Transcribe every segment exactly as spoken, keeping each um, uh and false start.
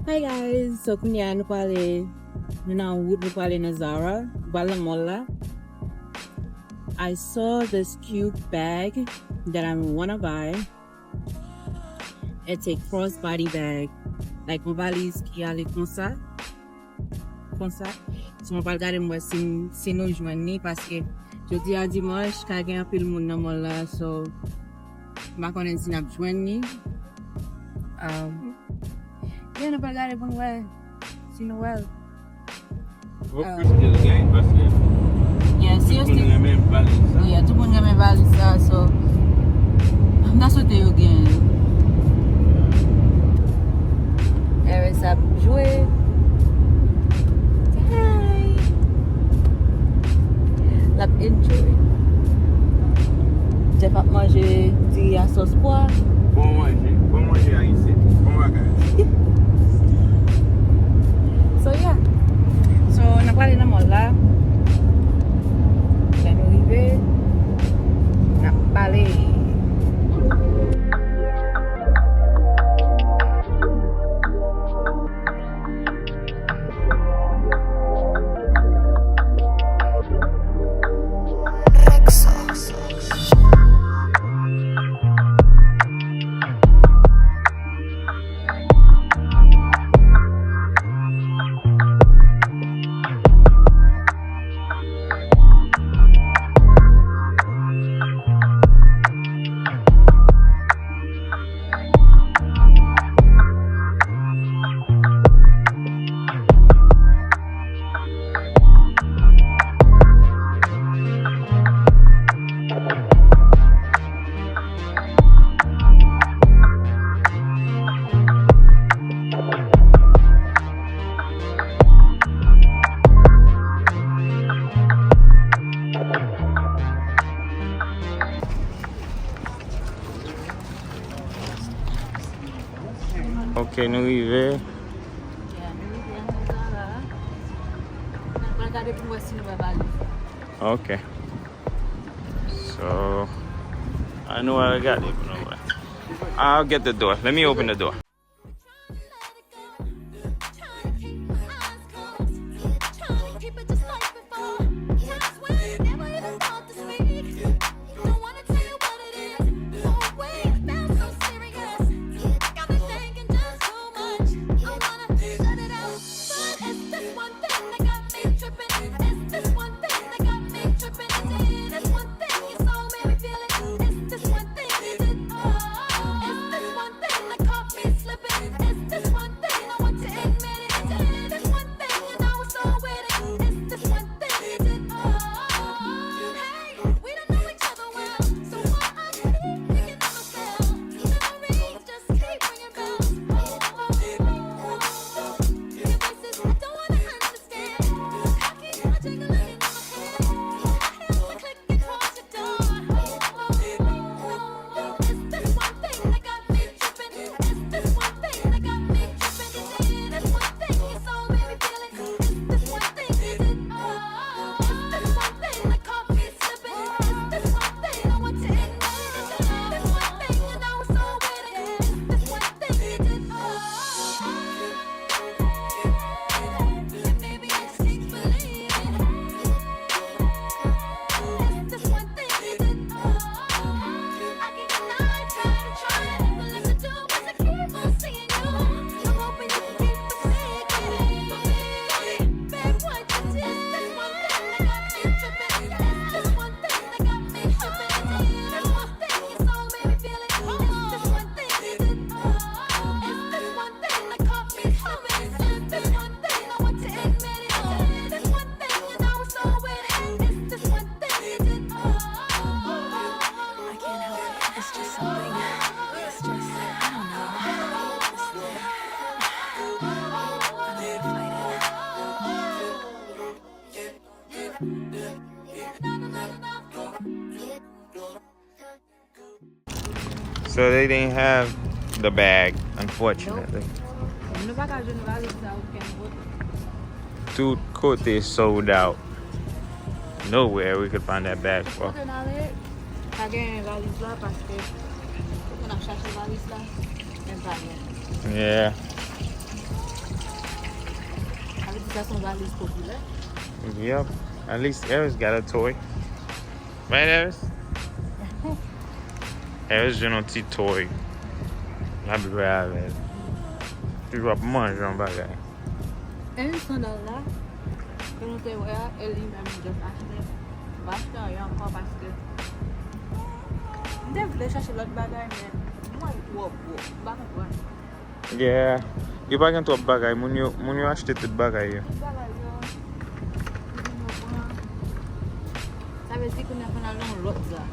Hi guys, so kounye a nou prale, nou nan wout, nou prale nan Zara, nou prale nan mall la. I saw this cute bag that I wanna buy. It's a crossbody bag. Like yon valiz ki ale konsa. Konsa. So mwen pral gade m wè si, si nou jwenn li paske jodi a dimanch ka gen anpil moun nan mall la, so m pa konnen si n ap jwenn li. Um, yeah, nou pral gade pou n wè si nou wè l. Hopefully still gen paske yeah, si yo still renmen valiz sa. Yeah, tout moun renmen valiz sa, so m ta swete yo gen. Eris ap jwe. Hi. L ap enjoy. Jeff ap manje diri a sòs pwa. Bon manje, bon manje ayisyen. Bon bagay. So yeah. So n ap prale nan mall la. Lè nou rive, n ap pale. Ok, nou rive. Yeah, nou rive nan Zara. N ap gade pou n wè si nou wè valiz la. Ok. So, ann nou al gade pou nou wè. I'll get the door. Let me open the door. So they didn't have the bag, unfortunately. Nou pa ka jwenn valiz la okenn kote. Tout kote sold out. Nowhere we could find that bag for. Kote n ale, pa gen valiz la paske kote n ap chache valiz la, men pa gen. Yeah. Sa se yon valiz popilè. Yep. At least Eris got a toy. Right, Eris? Eris jwenn yon ti toy. L ap jwe avè l. Toujou ap manje yon bagay. E sandal la, ke nou te wè a, e li menm m just achte. M pa achte anyen ankò paske m te vle chache lòt bagay, men m wè l twò gwo. M pa konprann. Yeah. Yo pa gen twòp bagay. Moun yo, moun yo achte tout bagay yo. Tout bagay yo. Moun yo pran. Sa vle di kounye a fò n al nan yon lòt zòn.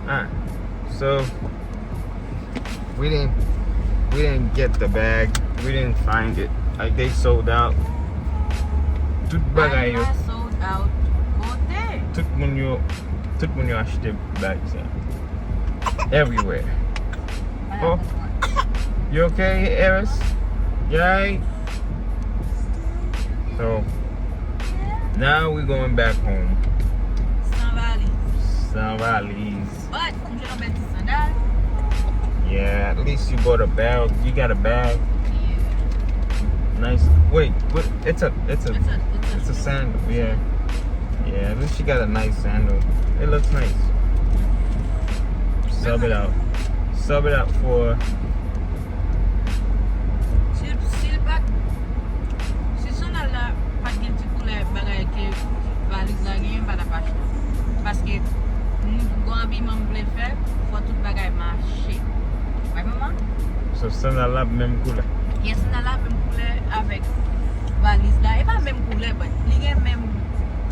Alright. So, we didn't, we didn't get the bag. We didn't find it. Like, they sold out. Tout bagay yo. Bag la sold out. Kote? Tout moun yo, tout moun yo achte bag sa. Everywhere. Oh, you okay, Eris? You alright? So, now we going back home. San valiz. San valiz. But, m jwenn yon bèl ti sandal. Yeah, at least you bought a bag. You got a bag. Yeah. Nice. Wait, what? It's a, it's a, it's a, it's a sandal. Yeah. Yeah, at least she got a nice sandal. It looks nice. Sub it out. Sub it out for. Si, si l pa t, si sandal la pa t gen ti koulè bagay ke valiz la genyen, m pa t ap achte. Paske m gen yon abiman m vle fè, fò tout bagay mache. Right, manman? So, sandal la menm koulè. Yes, sandal la menm koulè avèk valiz la. E pa menm koulè, but li gen menm,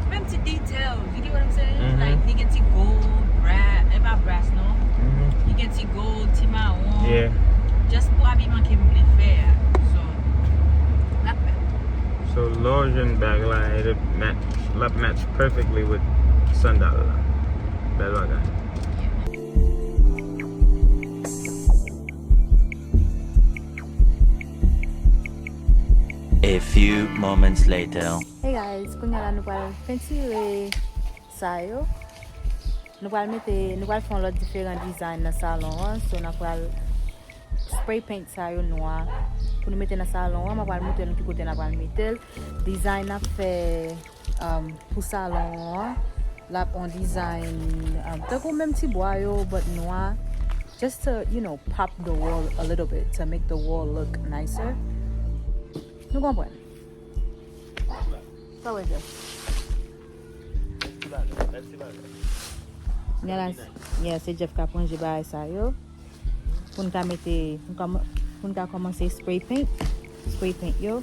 menm ti details. You get what I'm saying? Mm-hmm. Like, li gen ti gold, brass, e pa brass, non. Mm-hmm. Li gen ti gold, ti mawon. Yeah. Just pou abiman ke m vle fè a. So, l ap fèt. So, lè w jwenn bag la, it match, l ap match perfectly with sandal la. Bèl bagay. Yeah. A few moments later. Hey guys, kounye a la nou pral pentire sa yo. Nou pral mete, nou pral fè yon lòt diferan design nan salon an. So, n ap pral spray paint sa yo nwa. Pou nou mete nan salon an, mwen pral montre nou ki kote n ap pral mete l. Design n ap fè, um, pou salon an, l ap on design, um, tankou menm ti bwa yo, but nwa. Just to, you know, pop the wall a little bit, to make the wall look nicer. Nou konprann? Sa w wè, Jeff? Yes, se Jeff k ap ranje bagay sa yo. Pou n ka mete, pou n ka, pou n ka kòmanse spray paint, spray paint yo.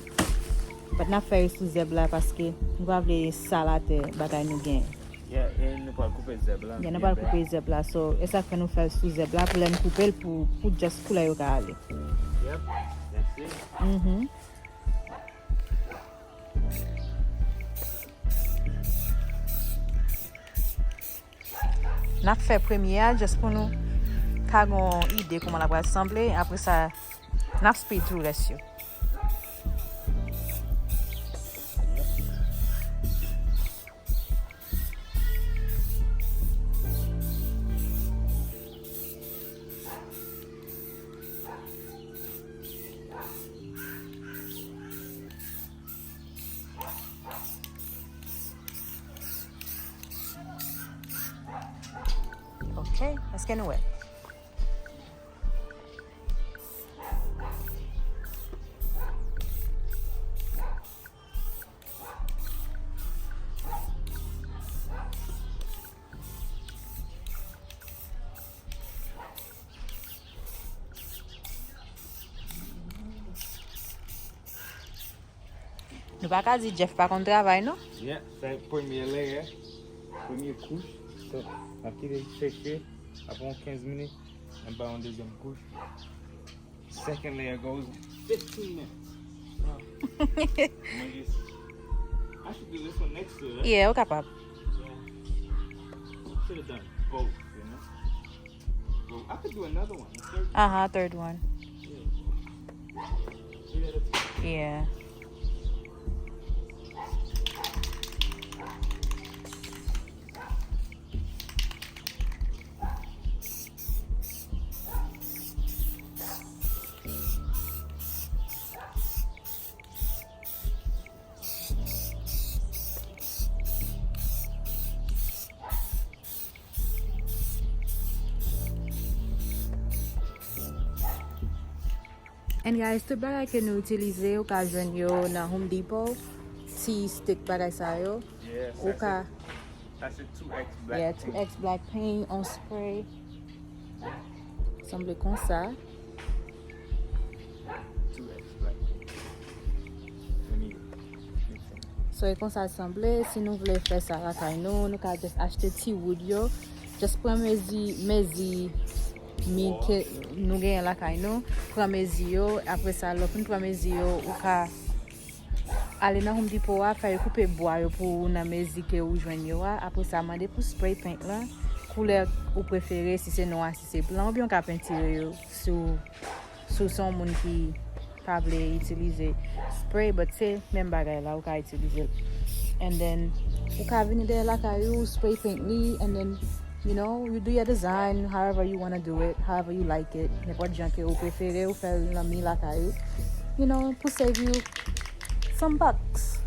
But n ap fè yo sou zèb la paske nou pa vle sal atè bagay nou gen. Yeah, e nou pral koupe zèb la. Yeah, nou pral koupe zèb la. So, e sa k fè nou fè l sou zèb la pou lè n koupe l pou, pou just koulè yo ka ale. Yep, that's it. Mm-hmm. N ap fè premye a, just pou nou ka gen yon ide kòman l ap pral sanble. Apre sa, n ap spray tou rès yo. Ok, èske nou wè? Nou pa ka di Jeff pa konn travay, non? Yeah, sa e premye leyè, premye kouch. So, n ap kite l seche, apre yon kenz minit, n ap bay yon dezyèm kouch. Second layer goes fifteen minutes. Wow. Mwen jis, I should do this one next year, right? Yeah, ou kapab. Yeah. Should have done both, you know? Well, I could do another one, a third one. Uh-huh, third one. Yeah. Three at a time. Yeah. And guys, tout bagay ke nou itilize, ou ka jwenn yo nan Home Depot. Ti stick bagay sa yo. Yeah, Ou sa ka, se, sa se two X black yeah, paint. two X black paint, on spray. Sanble konsa. Two X black paint. Let me mix it. So, e konsa sanble, si nou vle fè sa lakay nou, nou ka just achte ti wood yo. Just pran mezi, mezi mi ke nou genyen lakay nou. Pran mezi yo, apre sa, lè w fin pran mezi yo, ou ka ale nan Home Depot a, fè yo koupe bwa yo pou ou nan mezi ke ou jwenn yo a. Apre sa, mande pou spray paint lan, koulè ou prefere, si se nwa, si se blan, oubyen ou ka pentire yo sou, sou se yon moun ki pa vle itilize spray, but se menm bagay la, ou ka itilize l. And then, ou ka vini dèyè lakay ou, spray paint li, and then, you know, you do your design however you wanna do it, however you like it. Nenpòt jan ke ou prefere, ou fè l nan mi lakay ou. You know, pou save you some bucks.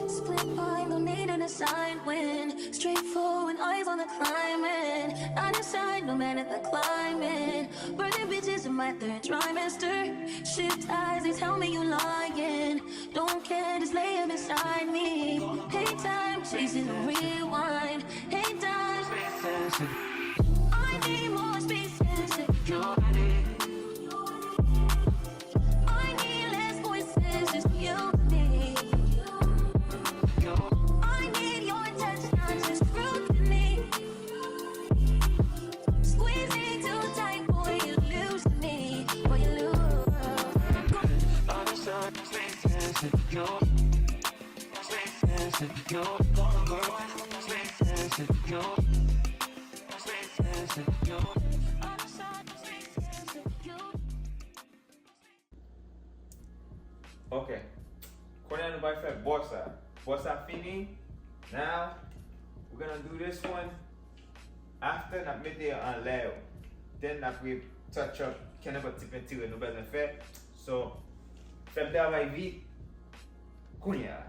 Split fine, no need an assignment. Straightforward, eyes on the climbing. Not inside, no man at the climbing. Burning bitches in my third trimester. Shift eyes, they tell me you lying. Don't care, just lay him beside me. Hate time, chasing the rewind. Hate time. I need more space and security. I need less voices, just you and me. I need your touch, not just scrutiny. Squeezing too tight, boy, you lose me, boy, you lose. Ok. Kounye a nou pral fè bò sa. Bò sa fini. Now, we're gonna do this one. After, n ap mete anlè yo. Then, n ap re touch up. Kenpòt ti pentire nou bezwen fè. So, fè m travay vit. Kounye a.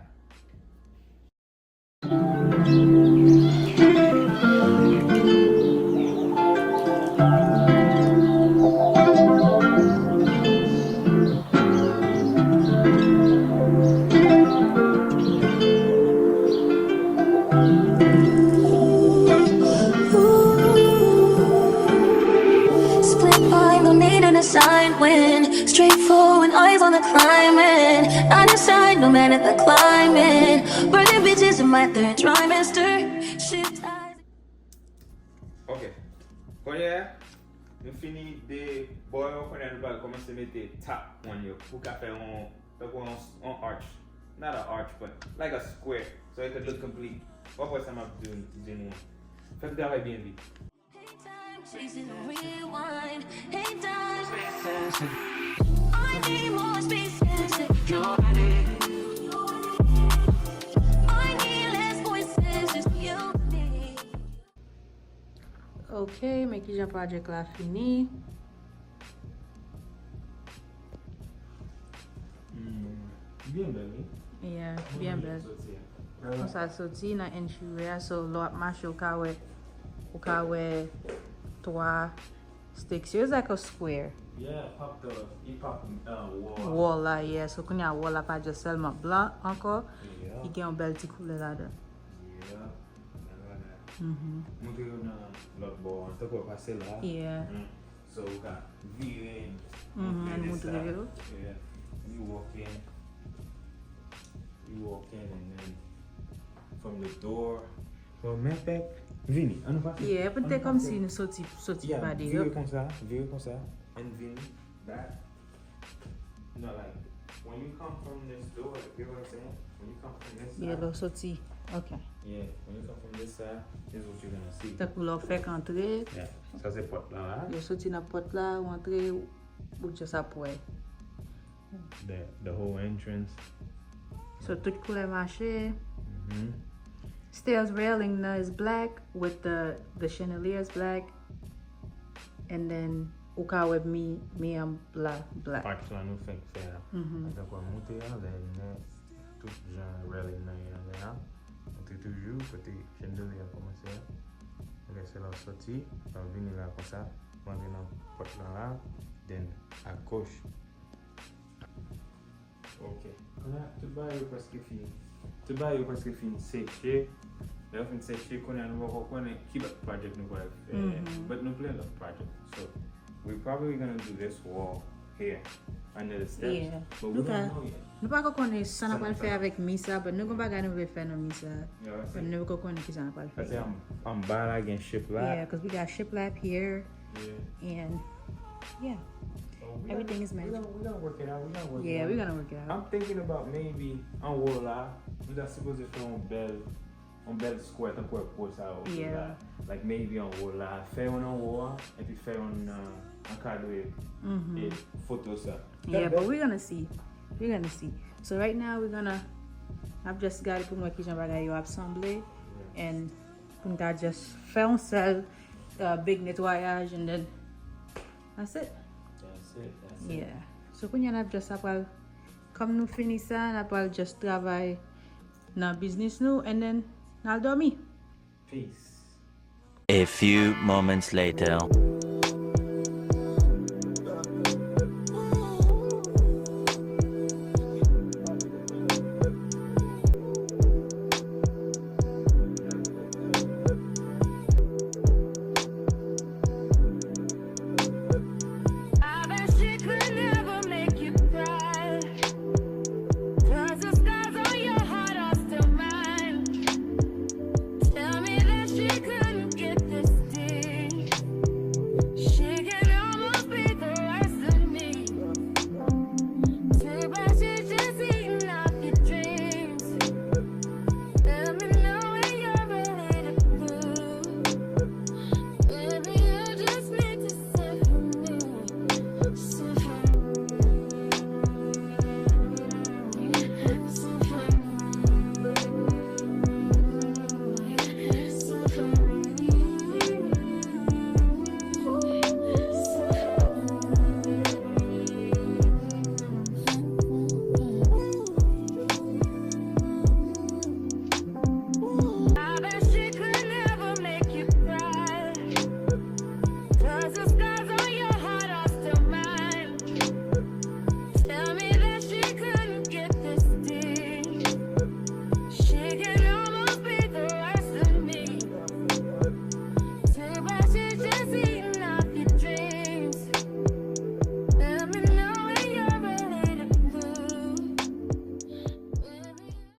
Split fine, no need an assignment. Straightforward, eyes on the climbing. Not inside, no man at the climbing. Burning bitches in my third trimester. Shift eyes. Ok. Kounye a, nou fini de bò yo, kounye a nou pral kòmanse mete top one yo. Pou ka fè yon, fè yon, yon arch. Not an arch, but like a square. So it could look complete. W ap wè sa m ap di, di nou an. Fè m travay byen vit. Hate time, chasing the rewind. Hate time. I need more space and security. I need less voices, just you and me. Ok, men kijan project la fini. Hmm, byen bèl, wi. Yeah, byen bèl. Soti a. Konsa soti nan entryway a, so lè w ap mache, ou ka wè, ou ka wè twa sticks. It's like a square. Yeah, pop the, e pop, uh, wall. Wall la, yeah. So kounye a wall la pa just sèlman blan ankò. Yeah. Li gen yon bèl ti koulè ladan. Yeah. Bèl bagay. Mhm. Montre yo nan lòt bò an, tankou w pase la. Yeah. Mm. So, ou ka vire. Mhm, and montre yo. Yeah. You walk in. You walk in and then from the door. Bon, men fèk vini. An nou pase. Yeah, pou te kòmsi nou soti, soti Yeah, pa vire deyò. Konsa, vire konsa, and vini back. You know, like, when you come from this door, you get what I'm saying? When you come from this Yeah, side, lè w soti. Ok. yeah, when you come from this side, this is what you're gonna see. Tankou lè w fèk antre, Yeah, sa se pòt la, la. Yo soti nan pòt la, ou antre, ou just ap wè. The, the whole entrance. So, tout koulè mache. Mhm. Stairs railing nan is black with the, the chandelier is black. And then ou ka wè mi, mi an bla, bla. Park la nou fenk fè a. Tankou moute a, lè nè tout jan railing nan ye anlè a. Moute toujou, kote chandelier a kòmanse a. Ok, se la w soti, w ap vini la konsa, w antre nan pòt lan la, then agoch. Ok. Kounye a, tout bagay yo prèske fin. Tout bagay yo prèske fin seche. Lè yo fin seche, kounye a nou poko konnen ki lòt project nou pral fè. But nou plen lòt project. So, we probably gonna do this wall here. Under the steps. Yeah. But we Nou ka, don't know yet. nou pa ko konnen sa n ap pral fè avèk mi sa, but nou gon bagay nou vle fè nan mi sa. Yeah, that's But it. Nou ko konnen ki sa n ap pral fè. That's it. I'm, I'm bala gen shiplap. Yeah, because we got shiplap here. Yeah. And, yeah. So we Everything gonna, is we manageable. gonna, we gonna work it out. We gonna work Yeah, it we're out. Gonna work it out. I'm thinking about maybe anwo la, nou ta sipoze fè yon bèl, yon bèl square tankou wè pwo sa yo. Yeah. Like maybe anwo la, fè yon anwo a, epi fè yon uh, ankadre e foto sa. Yeah, but we're gonna see. We're gonna see. So right now we're gonna, I've just got it pou mwen ki jan bagay yo ap sanble. And pou n ka just fè yon sèl uh, big nettoyage and then that's it. That's it, that's it. Yeah. So kounye a n ap just apral, kòm nou fini sa, n apral just travay nan biznis nou and then n al dòmi. Peace. A few moments later.